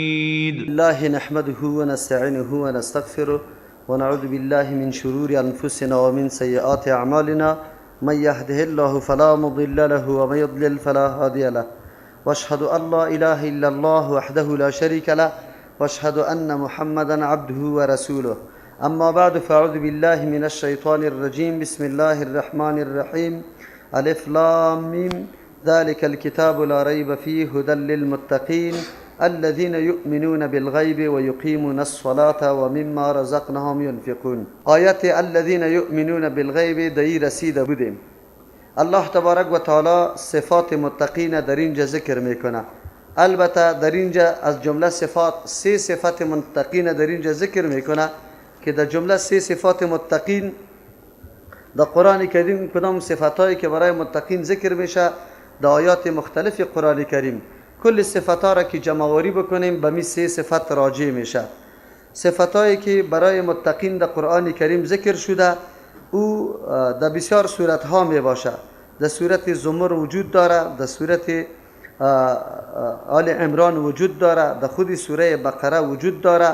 الله نحمده ونستعينه ونستغفره ونعوذ بالله من شرور أنفسنا ومن سيئات أعمالنا، من يهده الله فلا مضل له ومن يضلل فلا هادي له، واشهد أن لا إله إلا الله وحده لا شريك له، واشهد أن محمدا عبده ورسوله. أما بعد، فأعوذ بالله من الشيطان الرجيم. بسم الله الرحمن الرحيم. ألف لام ميم، ذلك الكتاب لا ريب فيه هدى للمتقين الذين يؤمنون بالغيب ويقيمون الصلاة ومما رزقناهم ينفقون. آیت الذين يؤمنون بالغیب دایی رسیده بودیم. الله تبارک و تعالی صفات متقین در اینجا ذکر میکنه. البته در اینجا از جمله صفات سه صفت متقین در اینجا ذکر میکنه که در جمله سه صفات متقین در قرآن کریم کدام صفتهایی که برای متقین ذکر میشه در آیات مختلف قرآن کریم، کل صفتها را که جمع‌آوری بکنیم به می سه صفت راجع میشه. صفتهایی که برای متقین در قرآن کریم ذکر شده او در بسیار صورتها می باشه. در صورت زمر وجود داره، در صورت آل عمران وجود داره، در خود سوره بقره وجود داره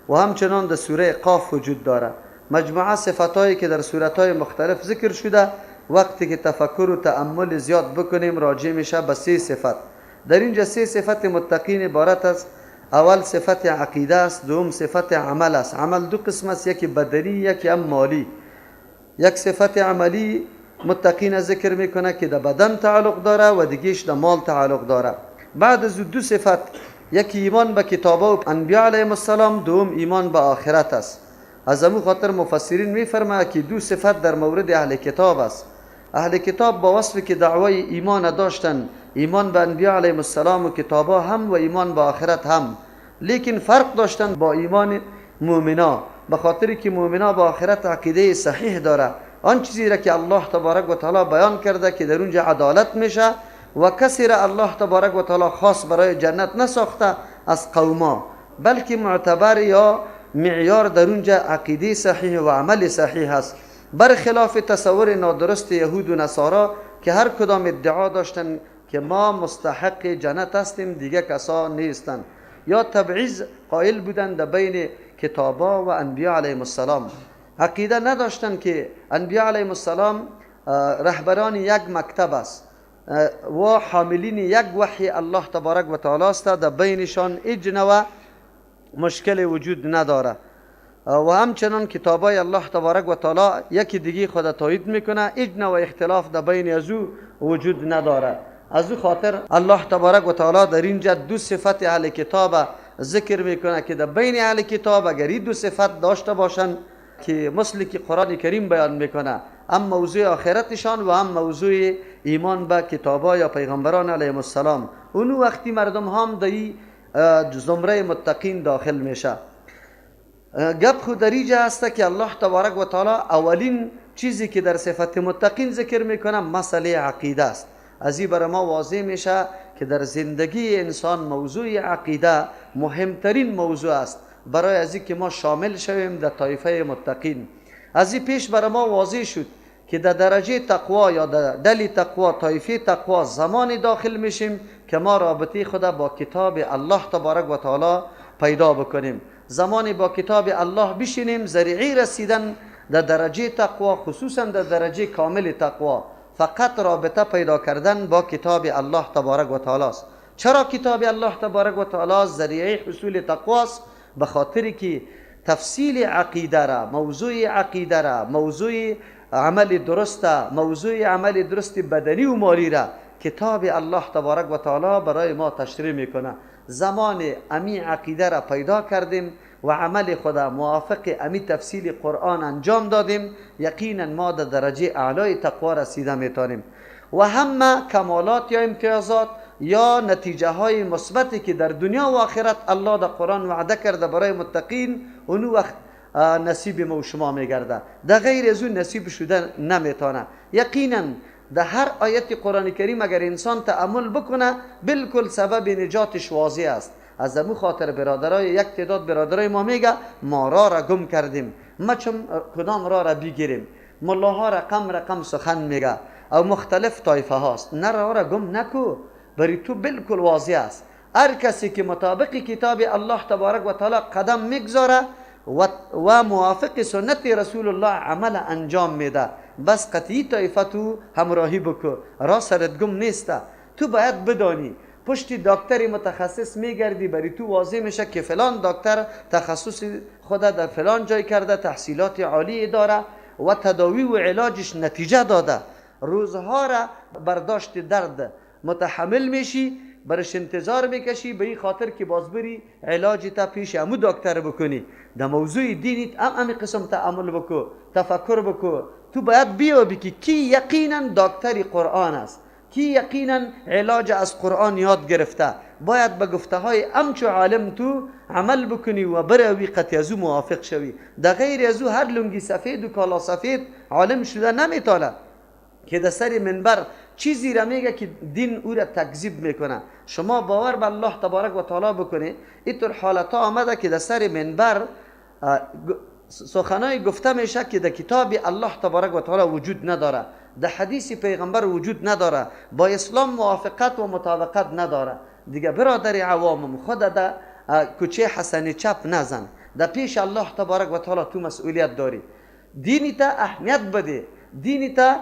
و همچنان در سوره قاف وجود داره. مجموعه صفتهایی که در صورتهای مختلف ذکر شده وقتی که تفکر و تأمل زیاد بکنیم راجع میشه به سه صفت. در اینجا سه صفت متقین عبارت است. اول صفت عقیده است، دوم صفت عمل است. عمل دو قسم است، یکی بدنی یکی هم مالی. یک صفت عملی متقین ذکر میکنه که در بدن تعلق داره و دیگهش در مال تعلق داره. بعد از دو صفت، یکی ایمان به کتابه و انبیاء علیهم السلام، دوم ایمان به آخرت است. از امو خاطر مفسرین میفرماید که دو صفت در مورد اهل کتاب است. اهل کتاب با وصف که دعوای ایمان داشتن، ایمان به انبیاء علیهم السلام و کتابا هم و ایمان به آخرت هم، لیکن فرق داشتن با ایمان مؤمنا، به خاطر که مؤمنا با آخرت عقیده صحیح داره. آن چیزی را که الله تبارک و تعالی بیان کرده که در اونجا عدالت میشه و کسی را الله تبارک و تعالی خاص برای جنت نساخته از قوما، بلکه معتبر یا معیار در اونجا عقیده صحیح و عمل صحیح است، برخلاف تصور نادرست یهود و نصارا که هر کدام ادعا داشتن که ما مستحق جنت هستیم دیگه کسا نیستند، یا تبعیض قائل بودند در بین کتابا و انبیاء علیهم السلام. عقیده نداشتند که انبیاء علیهم السلام رهبران یک مکتب است و حاملین یک وحی الله تبارک و تعالی است، در بینشان هیچ نوع مشکل وجود نداره. و همچنان کتابای الله تبارک و تعالی یکی دیگه خود تایید میکنه، هیچ نوع اختلاف در بین از او وجود نداره. از او خاطر الله تبارک و تعالی در اینجا دو صفت اهل کتاب ذکر میکنه که در بین اهل کتاب اگر این دو صفت داشته باشن که مثل که قرآن کریم بیان میکنه، هم موضوع آخرتشان و هم موضوع ایمان به کتابا یا پیغمبران علیهم السلام، اونو وقتی مردم هم در زمره متقین داخل میشه. گپ خود در اینجا هست که الله تبارک و تعالی اولین چیزی که در صفت متقین ذکر میکنه مسئله عقیده است. از این برای ما واضح میشه که در زندگی انسان موضوع عقیده مهمترین موضوع است برای از این که ما شامل شویم در طایفه متقین. از این پیش برای ما واضح شد که در درجه تقوا یا در دل تقوا، طایفه تقوا، زمانی داخل میشیم که ما رابطه خود با کتاب الله تبارک و تعالی پیدا بکنیم. زمانی با کتاب الله بشینیم، ذریعه رسیدن در درجه تقوا، خصوصا در درجه کامل تقوا، فقط رابطه پیدا کردن با کتاب الله تبارک و تعالی است. چرا کتاب الله تبارک و تعالی ذریعه حصول تقوا است؟ به خاطر که تفصیل عقیده را، موضوع عقیده را، موضوع عمل درست، موضوع عمل درست بدنی و مالی را کتاب الله تبارک و تعالی برای ما تشریح میکنه. زمان امی عقیده را پیدا کردیم و عمل خدا موافق امی تفصیل قرآن انجام دادیم، یقینا ما در درجه اعلای تقوا رسیده میتونیم و همه کمالات یا امتیازات یا نتیجه های مثبتی که در دنیا و آخرت الله در قرآن وعده کرده برای متقین، اونو وقت نصیب ما و شما میگرده، در غیر از اون نصیب شده نمیتونه. یقینا در هر آیت قرآن کریم اگر انسان تأمل بکنه بالکل سبب نجاتش واضح است. از امو خاطر برادرای، یک تعداد برادرای ما میگه ما را را گم کردیم، ما چون کدام را را بگیریم؟ ملاها رقم رقم سخن میگه او مختلف طایفه هاست. نه، را را گم نکو، برای تو بالکل واضح است. هر کسی که مطابق کتاب الله تبارک و تعالی قدم میگذاره و موافق سنت رسول الله عمل انجام میده، بس قطعی طایفه تو همراهی بکو، راه سرت گم نیسته. تو باید بدانی پشت دکتر متخصص میگردی، بری تو واضح میشه که فلان دکتر تخصص خود در فلان جای کرده، تحصیلات عالی داره و تداوی و علاجش نتیجه داده. روزها را برداشت درد متحمل میشی، برش انتظار میکشی به این خاطر که باز بری علاج تا پیش امو دکتر بکنی. در موضوع دینیت هم امی قسم تعامل بکو، تفکر بکو. تو باید بیابی که کی یقینا دکتر قرآن است، کی یقینا علاج از قرآن یاد گرفته. باید به گفته های امچو عالم تو عمل بکنی و بروی قطعی از او موافق شوی. در غیر از او هر لنگی سفید و کالا سفید عالم شده نمیتونه که در سر منبر چیزی را میگه که دین او را تکذیب میکنه. شما باور به الله تبارک و تعالی بکنی، اینطور حالت ها آمده که در سر منبر سخنای گفته میشه که در کتاب الله تبارک و تعالی وجود نداره، در حدیث پیغمبر وجود نداره، با اسلام موافقت و مطابقت نداره. دیگه برادر عوامم، خود در کوچه حسن چپ نزن، در پیش الله تبارک و تعالی تو مسئولیت داری. دینی تا اهمیت بده، دینی تا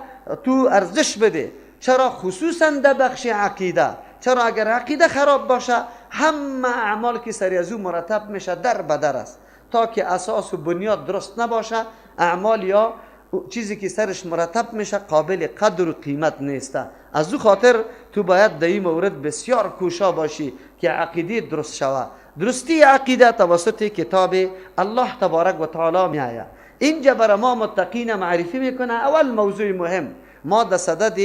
تو ارزش بده. چرا؟ خصوصا در بخش عقیده. چرا؟ اگر عقیده خراب باشه همه اعمال که سری از او مرتب میشه در بدر است. تا که اساس و بنیاد درست نباشه، اعمال یا چیزی که سرش مرتب میشه قابل قدر و قیمت نیست. از او خاطر تو باید در این مورد بسیار کوشا باشی که عقیده درست شوه. درستی عقیده توسط کتاب الله تبارک و تعالی می آید. اینجا برای ما متقین معرفی میکنه. اول موضوع مهم، ما در صدد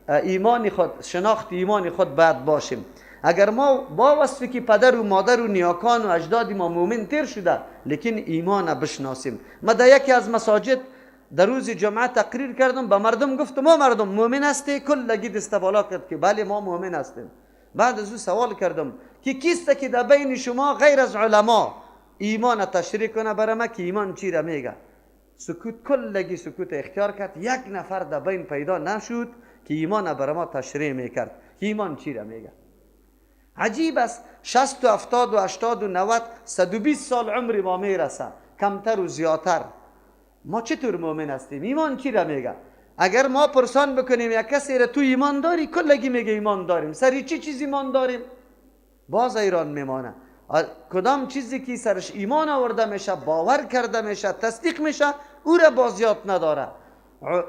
ایمان خود، شناخت ایمان خود باید باشیم. اگر ما با وصفی که پدر و مادر و نیاکان و اجداد ما مؤمن تیر شده، لیکن ایمان بشناسیم. ما در یکی از مساجد در روز جمعه تقریر کردم، به مردم گفتم ما مردم مؤمن هستی؟ کلگی دست بالا کرد که بله ما مؤمن هستیم. بعد از او سوال کردم که کیست که در بین شما غیر از علما ایمان تشریح کنه برای ما که ایمان چی را میگه؟ سکوت، کلگی سکوت اختیار کرد. یک نفر در بین پیدا نشد که ایمان برای ما تشریح میکرد که ایمان چی را میگه. عجیب است، 60 و 70 و 80 و 90 120 سال عمر ما میرسه، کمتر و زیادتر. ما چطور مؤمن هستیم؟ ایمان چی را میگه؟ اگر ما پرسان بکنیم یک کسی را تو ایمان داری، کلگی میگه ایمان داریم. سری چی چیز ایمان داریم؟ باز ایران میمانه. کدام چیزی که سرش ایمان آورده میشه، باور کرده میشه، تصدیق میشه، او را باز یاد نداره.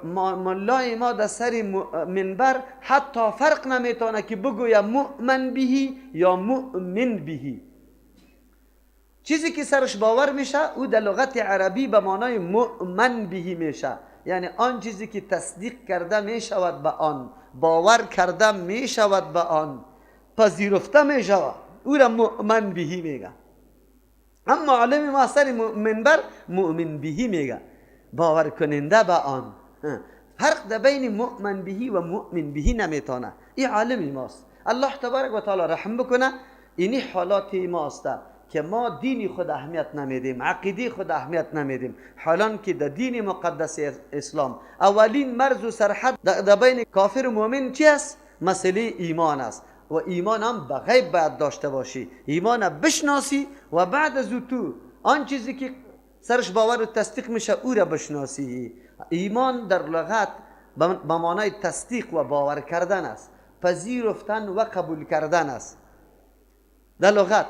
ملای ما در سر منبر حتی فرق نمیتونه که بگویه مؤمن بهی یا مؤمن بهی. چیزی که سرش باور میشه او در لغت عربی به معنای مؤمن بهی میشه، یعنی آن چیزی که تصدیق کرده میشود به آن، باور کرده میشود به آن، پذیرفته میشود، او را مؤمن بهی میگه. اما عالم ما سر منبر مؤمن بهی میگه، باور کننده به آن. فرق در بین مؤمن بهی و مؤمن بهی نمیتونه. این عالم ماست. الله تبارک و تعالی رحم بکنه. اینی حالات ماست که ما دین خود اهمیت نمیدیم، عقیده خود اهمیت نمیدیم، حالان که در دین مقدس اسلام اولین مرز و سرحد در بین کافر و مؤمن چی است؟ مسئله ایمان است. و ایمان هم به غیب باید داشته باشی، ایمان بشناسی و بعد از تو آن چیزی که سرش باور و تصدیق میشه او را بشناسی. ایمان در لغت به معنای تصدیق و باور کردن است، پذیرفتن و قبول کردن است. در لغت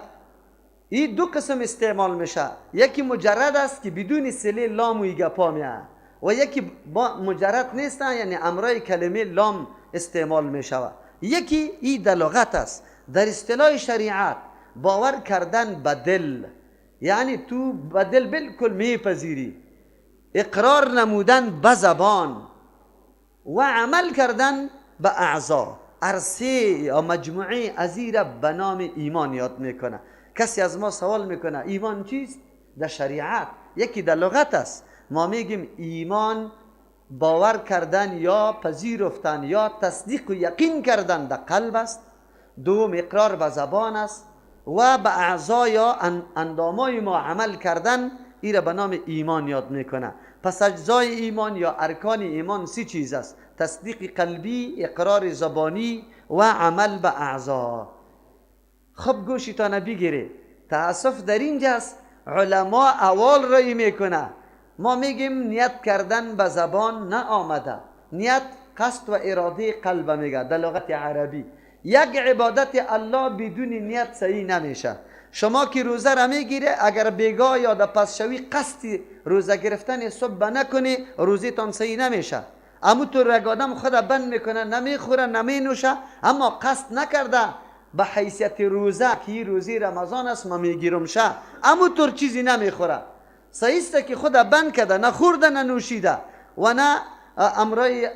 این دو قسم استعمال میشه، یکی مجرد است که بدون صله لام و گپا میاد، و یکی با مجرد نیست، یعنی امرای کلمه لام استعمال میشود. یکی این در لغت است. در اصطلاح شریعت باور کردن به دل، یعنی تو به دل بالکل میپذیری، اقرار نمودن به زبان و عمل کردن به اعضا. عرصه یا مجموعه ازیره به نام ایمان یاد میکنه. کسی از ما سوال میکنه ایمان چیست؟ در شریعت یکی در لغت است. ما میگیم ایمان باور کردن یا پذیرفتن یا تصدیق و یقین کردن در قلب است. دوم اقرار به زبان است و به اعضا یا اندامای ما عمل کردن، ای را به نام ایمان یاد میکنه. پس اجزای ایمان یا ارکان ایمان سه چیز است: تصدیق قلبی، اقرار زبانی و عمل به اعضا. خب گوشتان بگیره. تاسف در اینجاست علما اول رای میکنه. ما میگیم نیت کردن به زبان نه آمده. نیت قصد و اراده قلب میگه در لغت عربی. یک عبادت الله بدون نیت صحیح نمیشه. شما که روزه را میگیره، اگر بیگاه یا در پس شوی قصد روزه گرفتن صبح نکنی، روزه تان صحیح نمیشه. اما تو رگ آدم خود بند میکنه، نمیخوره، نمینوشه، اما قصد نکرده به حیثیت روزه که روزی رمضان است ما میگیرم شه، اما طور چیزی نمیخوره. صحیح است که خود بند کرده، نه خورده نه نوشیده و نه امرای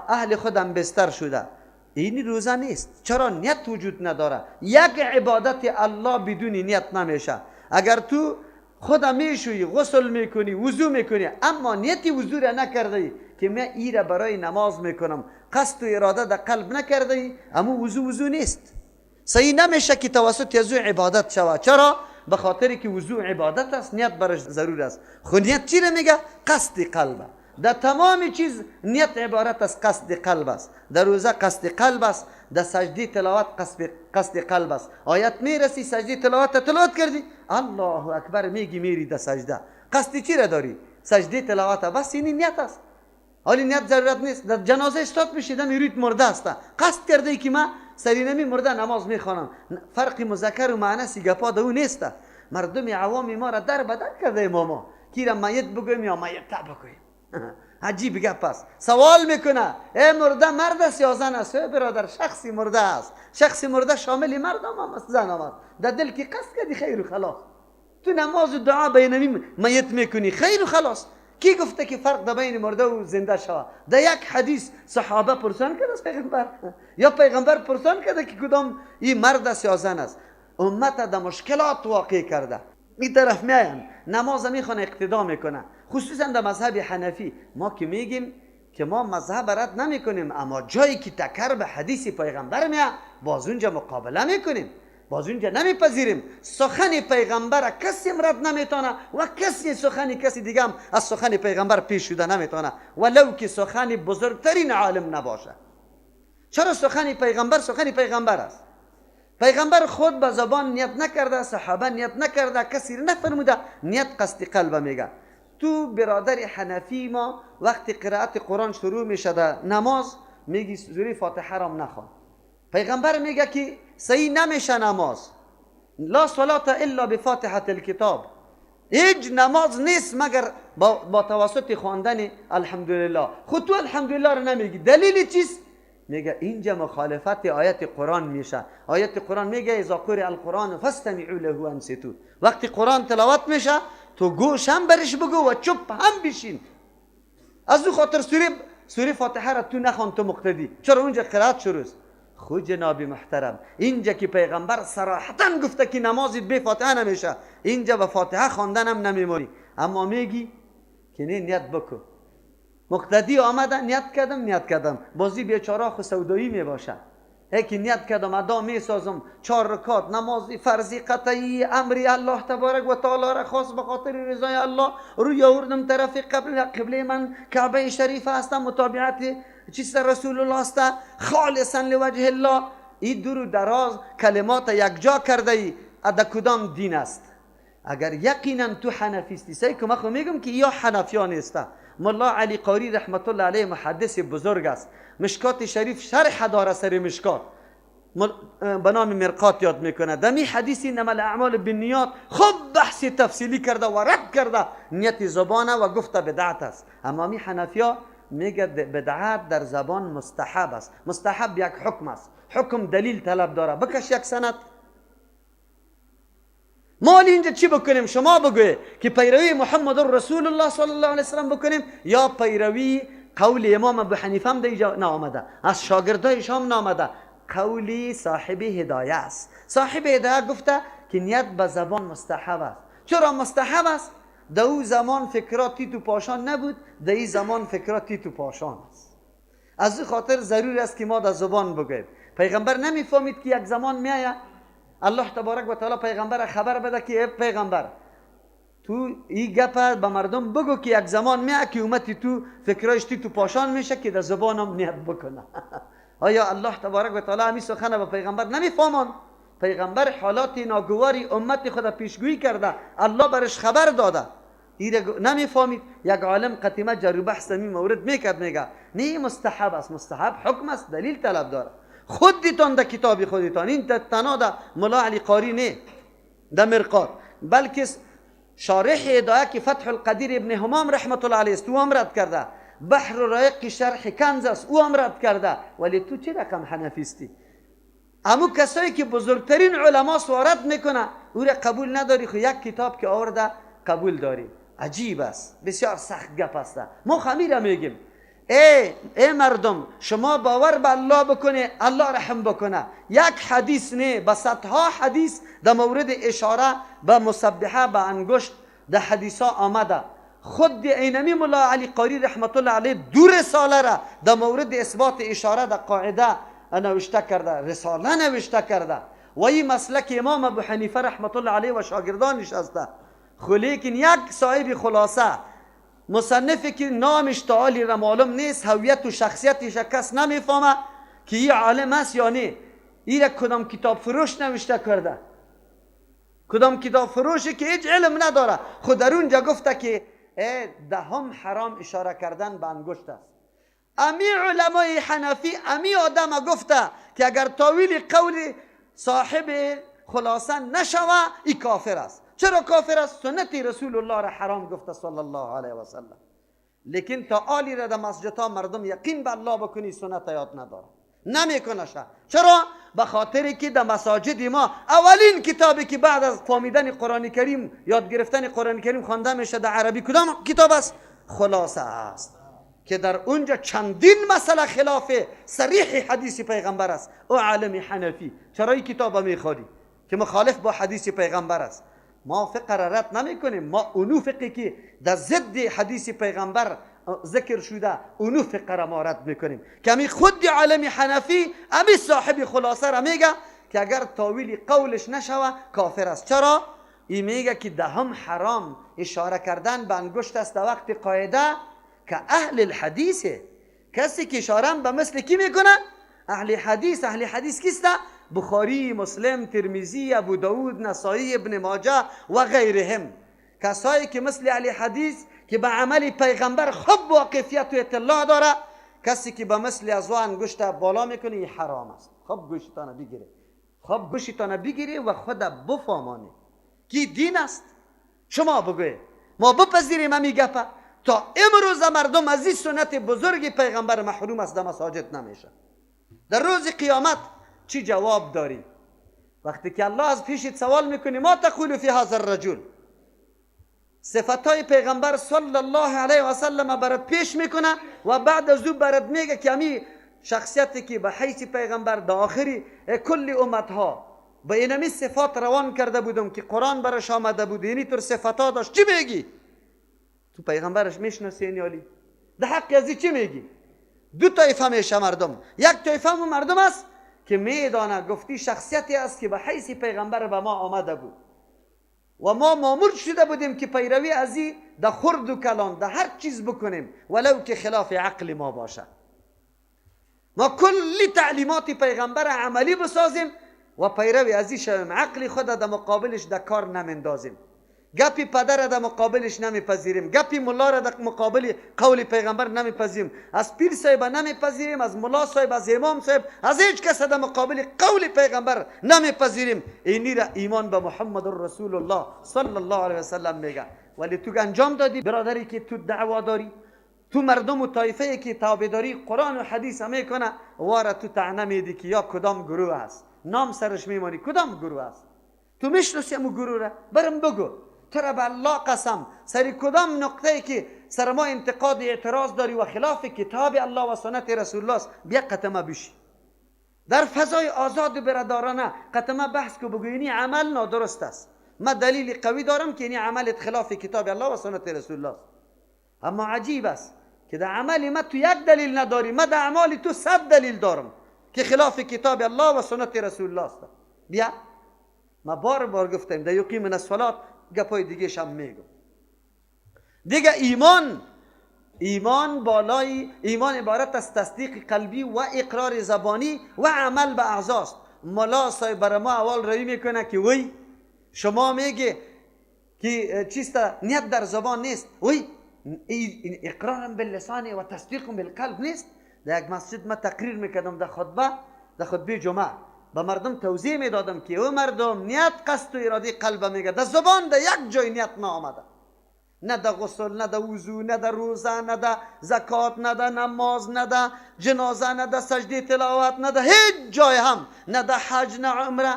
اهل خودم بستر شده، این روزه نیست. چرا؟ نیت وجود نداره. یک عبادت الله بدون نیت نمیشه. اگر تو خود میشویی، غسل میکنی، وضو میکنی، اما نیت وضو را نکرده که من ای را برای نماز میکنم، قصد و اراده در قلب نکرده، اما وضو وضو نیست. صحیح نمیشه که توسط از عبادت شود. چرا؟ به خاطر که وضو عبادت است، نیت برش ضرور است. خو نیت چی را میگه؟ قصد قلب. در تمام چیز نیت عبارت از قصد قلب است. در روزه قصد قلب است، در سجده تلاوت قصد قلب است. آیت میرسی سجده تلاوت تلاوت کردی، الله اکبر میگی، میری در سجده، قصد چی را داری؟ سجده تلاوت. بس این نیت است. حالی نیت ضرورت نیست. در جنازه استاد میشی، دم میرید مرده است، قصد کرده که من سرینمی مرده نماز میخوانم. فرق مذکر و مؤنث گپا در او نیست. مردم عوام ما را در بدر کرده اماما کی را میت بگویم یا میت بگویم. عجیب گپ است. سوال میکنه ای مرده مرد است یا زن است؟ ای برادر شخصی مرده است. شخصی مرده شامل مرد هم است زن هم است. در دل که قصد کردی خیر و خلاص. تو نماز و دعا بینمی میت میکنی، خیر و خلاص. کی گفته که فرق در بین مرده و زنده شوه؟ در یک حدیث صحابه پرسان کرده از پیغمبر، یا پیغمبر پرسان کرده که کدام این مرد است یا زن است. امت در مشکلات واقع کرده. این طرف میاین نماز میخوانه، اقتدا میکنه، خصوصا در مذهب حنفی. ما که میگیم که ما مذهب رد نمیکنیم، اما جایی که تکر به حدیث پیغمبر میاد باز اونجا مقابله میکنیم، باز اونجا نمیپذیریم. سخن پیغمبر کسی رد نمیتونه و کسی سخن کسی دیگه هم از سخن پیغمبر پیش شده نمیتونه، ولو که سخن بزرگترین عالم نباشه. چرا؟ سخن پیغمبر سخن پیغمبر است. پیغمبر خود به زبان نیت نکرده، صحابه نیت نکرده، کسی نفرموده. نیت قصد قلب میگه. تو برادر حنفی ما وقتی قرائت قرآن شروع میشه در نماز، میگی سوره فاتحه را نخوان. پیغمبر میگه که صحیح نمیشه نماز، لا صلاة الا بفاتحة الکتاب. هیچ نماز نیست مگر با توسط خواندن الحمدلله. خود تو الحمدلله رو نمیگی، دلیل چیست؟ میگه اینجا مخالفت آیت قرآن میشه. آیت قرآن میگه اذا قرئ القرآن فاستمعوا له وانصتوا. وقتی قرآن تلاوت میشه تو گوش هم برش بگو و چپ هم بشین. از او خاطر سوره فاتحه را تو نخوان تو مقتدی. چرا؟ اونجا قرائت شروع است. خو جناب محترم، اینجا که پیغمبر صراحتا گفته که نمازت بی فاتحه نمیشه، اینجا به فاتحه خواندن هم نمیمونی، اما میگی که نه نیت بکن. مقتدی آمده نیت کردم، نیت کردم. بازی بیچاره خو سودایی میباشه. که نیت کردم ادا میسازم، 4 رکعت نماز فرضی قطعی امری الله تبارک و تعالی را خاص به خاطر رضای الله روی آوردم طرف قبله، قبله من کعبه شریف است، متابعت چیز رسول الله است، خالصا لوجه الله. این درو دراز کلمات یک جا کرده ای، ادا کدام دین است؟ اگر یقینا تو حنفی استی، سعی که من خو میگم که یا حنفیان است. ملا علی قاری رحمت الله علیه محدث بزرگ است، مشکات شریف شرح داره سر مشکات به نام مرقات یاد میکنه. دمی حدیث انما الاعمال بالنیات خوب بحث تفصیلی کرده و رد کرده نیت زبانه و گفته بدعت است. اما می حنفیا میگه بدعت در زبان مستحب است. مستحب یک حکم است، حکم دلیل طلب داره. بکش یک سند. ما اینجا چی بکنیم؟ شما بگوی که پیروی محمد رسول الله صلی الله علیه وسلم بکنیم یا پیروی قول امام ابو حنیفه هم اینجا نامده، از شاگردایش هم نامده. قولی صاحب هدایه است. صاحب هدایه گفته که نیت به زبان مستحب است. چرا مستحب است؟ در او زمان فکرات تیت و پاشان نبود، در این زمان فکرات تیت و پاشان است. از این خاطر ضرور است که ما در زبان بگوییم. پیغمبر نمیفهمید که یک زمان میآید الله تبارک و تعالی پیغمبر خبر بده که ای پیغمبر تو این گپ به مردم بگو که یک زمان میاد که امتی تو فکرایش تو پاشان میشه که در زبانم نیت بکنه. آیا الله تبارک و تعالی همین سخن به پیغمبر نمیفهمان؟ پیغمبر حالات ناگواری امت خود پیشگویی کرده، الله برش خبر داده، ایره نمیفهمید. یک عالم قطیمه جر و بحث می مورد میکرد، میگه نه مستحب است، مستحب حکم است، دلیل طلب داره. خودتان در کتاب خودتان، این تنها در ملا علی قاری نه در مرقات، بلکه شارح هدایه که فتح القدیر ابن همام رحمت الله علیه است، او هم رد کرده. بحر رایق که شرح کنز است، او هم رد کرده. ولی تو چه رقم حنفیستی؟ امو کسایی که بزرگترین علما سوارت میکنه او را قبول نداری، خو یک کتاب که آورده قبول داری. عجیب است، بسیار سخت گپ است. ما خمیره میگیم ای مردم، شما باور به الله بکنه، الله رحم بکنه. یک حدیث نه، به صدها حدیث در مورد اشاره به مسبحه به انگشت در حدیث ها آمده. خود اینمی ملا علی قاری رحمت الله علیه دو رساله را در مورد اثبات اشاره در قاعده نوشته کرده، رساله نوشته کرده. و این مسلک امام ابو حنیفه رحمت الله علیه و شاگردانش است. خو لیکن یک صاحب خلاصه مصنفی که نامش تعالی را معلوم نیست، هویت و شخصیتش کس نمیفهمه که این عالم است یا نه، این را کدام کتاب فروش نوشته کرده، کدام کتاب فروشی که هیچ علم نداره. خود در اونجا گفته که دهم حرام اشاره کردن به انگشت است. امی علمای حنفی امی آدم گفته که اگر تاویل قول صاحب خلاصه نشوه ای کافر است. چرا کافر است؟ سنت رسول الله را حرام گفته صلی الله علیه و سلم. لیکن تا آلی را در مسجدها مردم یقین به الله بکنی سنت یاد نداره، نمیکنه. چرا؟ به خاطر که در مساجد ما اولین کتابی که بعد از فهمیدن قرآن کریم، یاد گرفتن قرآن کریم خوانده میشه در عربی کدام کتاب است؟ خلاصه است، که در اونجا چندین مسئله خلاف صریح حدیث پیغمبر است. او عالم حنفی چرا این کتاب میخوانی که مخالف با حدیث پیغمبر است؟ ما فقه را رد نمی کنیم، ما اونو فقه که در ضد حدیث پیغمبر ذکر شده اونو فقه را ما رد میکنیم. که امی خود عالم حنفی امی صاحب خلاصه را میگه که اگر تاویل قولش نشوه کافر است. چرا؟ ای میگه که دهم حرام اشاره کردن به انگشت است در وقت قاعده که اهل الحدیثه. کسی که اشاره به مثل کی میکنه؟ اهل حدیث. اهل حدیث کیسته؟ بخاری، مسلم، ترمذی، ابو داود، نسائی، ابن ماجه و غیرهم. کسایی که مثل اهل حدیث که به عمل پیغمبر خوب واقفیت و اطلاع داره، کسی که به مثل از انگشت بالا میکنه این حرام است. خب گوشتانه بگیره، خب گوشتانه بگیره و خود بفهمانه که دین است. شما بگوی ما بپذیریم همی گپه. تا امروز مردم از این سنت بزرگ پیغمبر محروم است، در مساجد نمیشه. در روز قیامت چی جواب داری؟ وقتی که الله از پیشت سوال میکنی ما تقول فی هذا الرجل، صفتهای پیغمبر صلی الله علیه و سلم برات پیش میکنه و بعد از او برات میگه که امی شخصیتی که به حیث پیغمبر در آخری کل امتها به اینمی صفات روان کرده بودم که قرآن برش آمده بود، اینی طور صفتها داشت، چی میگی؟ تو پیغمبرش میشناسی اینیالی؟ در حق ازی چی میگی؟ دو طایفه میشه مردم. یک طایفه مردم است که میدانه گفتی شخصیتی است که به حیث پیغمبر به ما آمده بود و ما مامور شده بودیم که پیروی ازی در خرد و کلان در هر چیز بکنیم ولو که خلاف عقل ما باشه. ما کلی تعلیمات پیغمبر عملی بسازیم و پیروی ازی شویم، عقل خود در مقابلش در کار نمندازیم، گپی پدر در مقابلش نمیپذیریم، گپی ملا را در مقابل قول پیغمبر نمیپذیریم، از پیر صاحب نمیپذیریم، از ملا صاحب، از امام صاحب، از هیچ کس در مقابل قول پیغمبر نمیپذیریم. اینی را ایمان به محمد رسول الله صلی الله علیه و سلم میگه. ولی تو انجام دادی برادری که تو دعوا داری، تو مردم و طایفه که تابعداری قرآن و حدیث میکنه واره تو طعنه میدی که یا کدام گروه است، نام سرش میمانی کدام گروه است. تو میشناسی امو گروه را؟ برم بگو تو را به الله قسم سر کدام نقطه که سر ما انتقاد اعتراض داری و خلاف کتاب الله و سنت رسول الله است، بیا قطمه بشی در فضای آزاد برادرانه قطمه بحث کو، بگو اینی عمل نادرست است، ما دلیل قوی دارم که اینی عمل خلاف کتاب الله و سنت رسول الله است. اما عجیب است که در عمل ما تو یک دلیل نداری، ما در اعمال تو 100 دلیل دارم که خلاف کتاب الله و سنت رسول الله است. بیا ما بار بار گفتیم در یقیم الصلاه گپای دیگه هم میگم. دیگه ایمان بالای ایمان عبارت از تصدیق قلبی و اقرار زبانی و عمل به اعضاست. ملا صاحب بر ما اول روی میکنه که وی شما میگه که چیست نیت در زبان نیست، وی اقرار باللسان و تصدیق بالقلب نیست. در یک مسجد ما تقریر میکردم در خطبه، در خطبه جمعه به مردم توضیح میدادم که او مردم نیت قصد و اراده قلب میگه، در زبان در یک جای نیت نآمده، نه در غسل، نه در وضو، نه در روزه، نه در زکات، نه در نماز، نه در جنازه، نه در سجده تلاوت، نه در هیچ جای هم، نه در حج، نه عمره.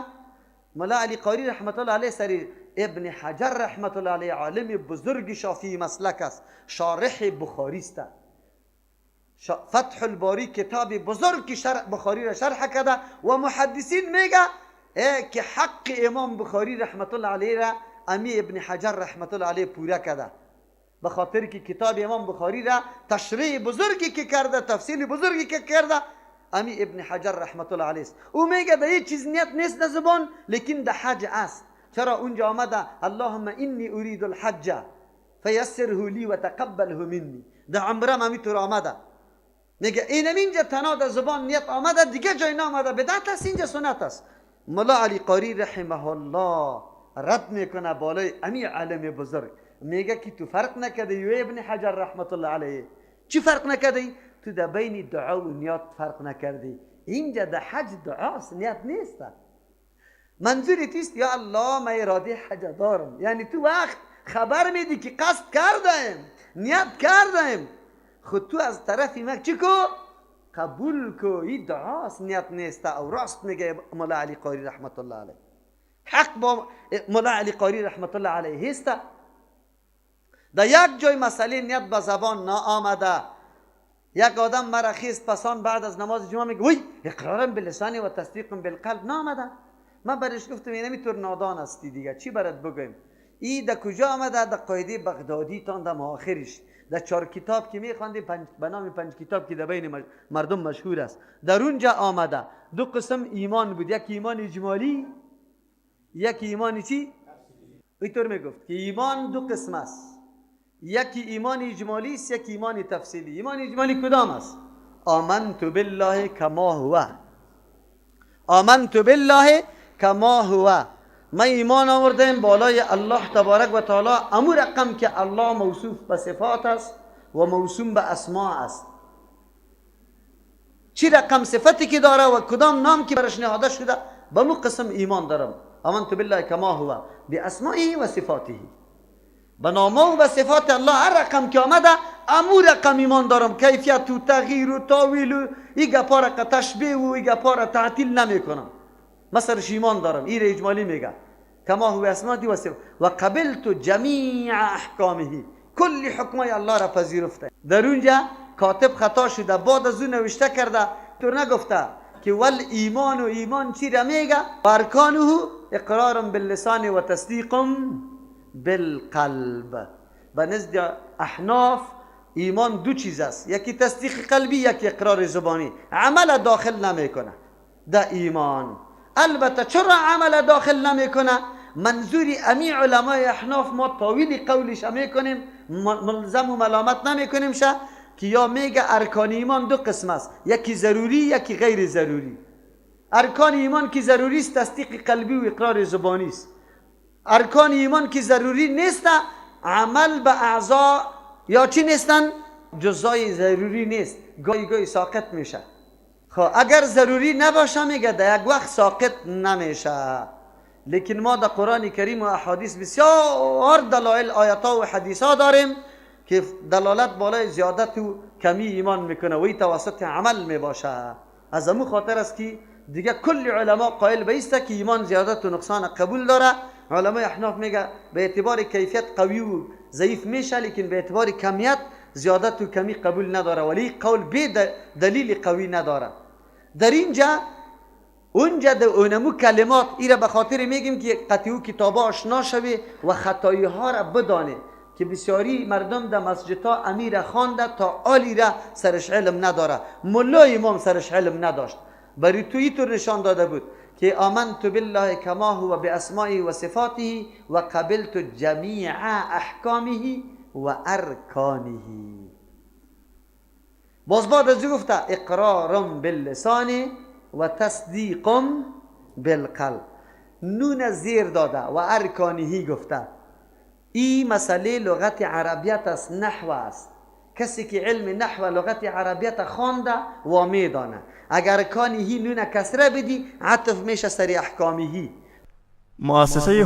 ملا علی قاری رحمت الله علیه سری ابن حجر رحمت الله علیه عالم بزرگ شافعی مسلک است، شارح بخاری است. فتح الباری کتاب بزرگ که شرح بخاری را شرح کرده و محدثین میگه که حق امام بخاری رحمت الله علیه را امی ابن حجر رحمت الله علیه پورا کرده، به خاطر که کتاب امام بخاری را تشریح بزرگی که کرده، تفصیل بزرگی که کرده امی ابن حجر رحمت الله علیه است. او میگه در هیچ چیز نیت نیست در زبان، لیکن در حج است. چرا اونجا آمده اللهم انی اريد الحج فیسره لی و تقبله منی. در عمره هم همینطور آمده، میگه اینم اینجا تنها در زبان نیت آمده، دیگه جای نامده، بدعت است، اینجا سنت است. ملا علی قاری رحمه الله رد میکنه بالای امی عالم بزرگ، میگه که تو فرق نکردی یو ابن حجر رحمت الله علیه، چی فرق نکردی؟ تو در بین دعا و نیت فرق نکردی. اینجا در حج دعاست، نیت نیست. منظوری تیست یا الله من اراده حج دارم، یعنی تو وقت خبر میدی که قصد کردم، نیت کردم، خود تو از طرفی ما چی کو؟ قبول کو. این دعاست، نیت نیست. او راست میگه ملا علی قاری رحمت الله علیه، حق با ملا علی قاری رحمت الله علیه هست. در یک جای مسئله نیت به زبان نآمده. یک آدم مرا خیست پسان بعد از نماز جمعه میگه وی اقرارم باللسان و تصدیق بالقلب نآمده. من برش گفتم اینمی طور نادان هستی دیگه، چی برات بگویم؟ ای در کجا آمده؟ در قاعده بغدادی تان در آخرش، در چهار کتاب که میخواندیم، به نام پنج کتاب که در بین مردم مشهور است، در اونجا آمده. دو قسم ایمان بود، یک ایمان اجمالی، یک ایمان چی؟ اینطور میگفت که ایمان دو قسم است، یکی ایمان اجمالی است، یکی ایمان تفصیلی. ایمان اجمالی کدام است؟ آمنت بالله کما هو، آمنت بالله کما هو، من ایمان آوردم بالای الله تبارک و تعالی، امو رقم که الله موصوف به صفات است و موسوم به اسماء است، چی رقم صفتی که داره و کدام نام که برش نهاده شده، به مو قسم ایمان دارم. آمنت بالله کما هو باسمائه و صفاته، به نامه و به صفات الله هر رقم که آمده امو رقم ایمان دارم. کیفیت و تغییر و تاویل و این گپا را تشبیه و این گپا را تعطیل نمی کنم، من سرش ایمان دارم. این اجمالی میگه کما هو اسماء و صفات و قبلت جمیع احکامه، کل حکمای الله را پذیرفته. در اونجا کاتب خطا شده، بعد از اون نوشته کرده، تو نگفته که ول ایمان و ایمان چی را میگه؟ ارکانه اقرار باللسان و تصدیق بالقلب. به نزد احناف ایمان دو چیز است، یکی تصدیق قلبی، یکی اقرار زبانی. عمل داخل نمیکنه در ایمان. البته چرا عمل داخل نمیکنه؟ منظوری امی علمای احناف ما تاویل قولش میکنیم، ملزم و ملامت نمیکنیم شه که یا میگه ارکان ایمان دو قسم است، یکی ضروری، یکی غیر ضروری. ارکان ایمان که ضروری است تصدیق قلبی و اقرار زبانی است. ارکان ایمان که ضروری نیست، عمل به اعضا یا چی نیستن؟ جزای ضروری نیست، گاهی گاهی ساقط میشه. خب اگر ضروری نباشه میگه در یک وقت ساقط نمیشه. لیکن ما در قرآن کریم و احادیث بسیار دلایل آیات و حدیث ها داریم که دلالت بالای زیادت و کمی ایمان میکنه و این توسط عمل میباشه. از امو خاطر است که دیگه کل علما قائل به ایسته که ایمان زیادت و نقصان قبول داره. علمای احناف میگه به اعتبار کیفیت قوی و ضعیف میشه، لیکن به اعتبار کمیت زیادت و کمی قبول نداره، ولی قول به دلیل قوی نداره. در اینجا اونجا در اونمو کلمات ایره به خاطر میگیم که قطعی کتابا آشنا شوی و خطایی ها را بدانه که بسیاری مردم در مسجدها امیر خوانده تا آلی را سرش علم نداره، ملا امام سرش علم نداشت. برای تو اینطور نشان داده بود که آمنت بالله کما هو باسمائه و صفاته و قبلت جمیع احکامه و ارکانه. باز بعد از او گفته اقرار باللسان و تصدیق بالقلب. نون زیر داده و ارکانهی گفته. این مسئله لغت عربیت است، نحو است. کسی که علم نحو لغت عربیت خوانده و میدانه اگر ارکانهی نون کسره بدی عطف میشه سر احکامهی. مؤسسه.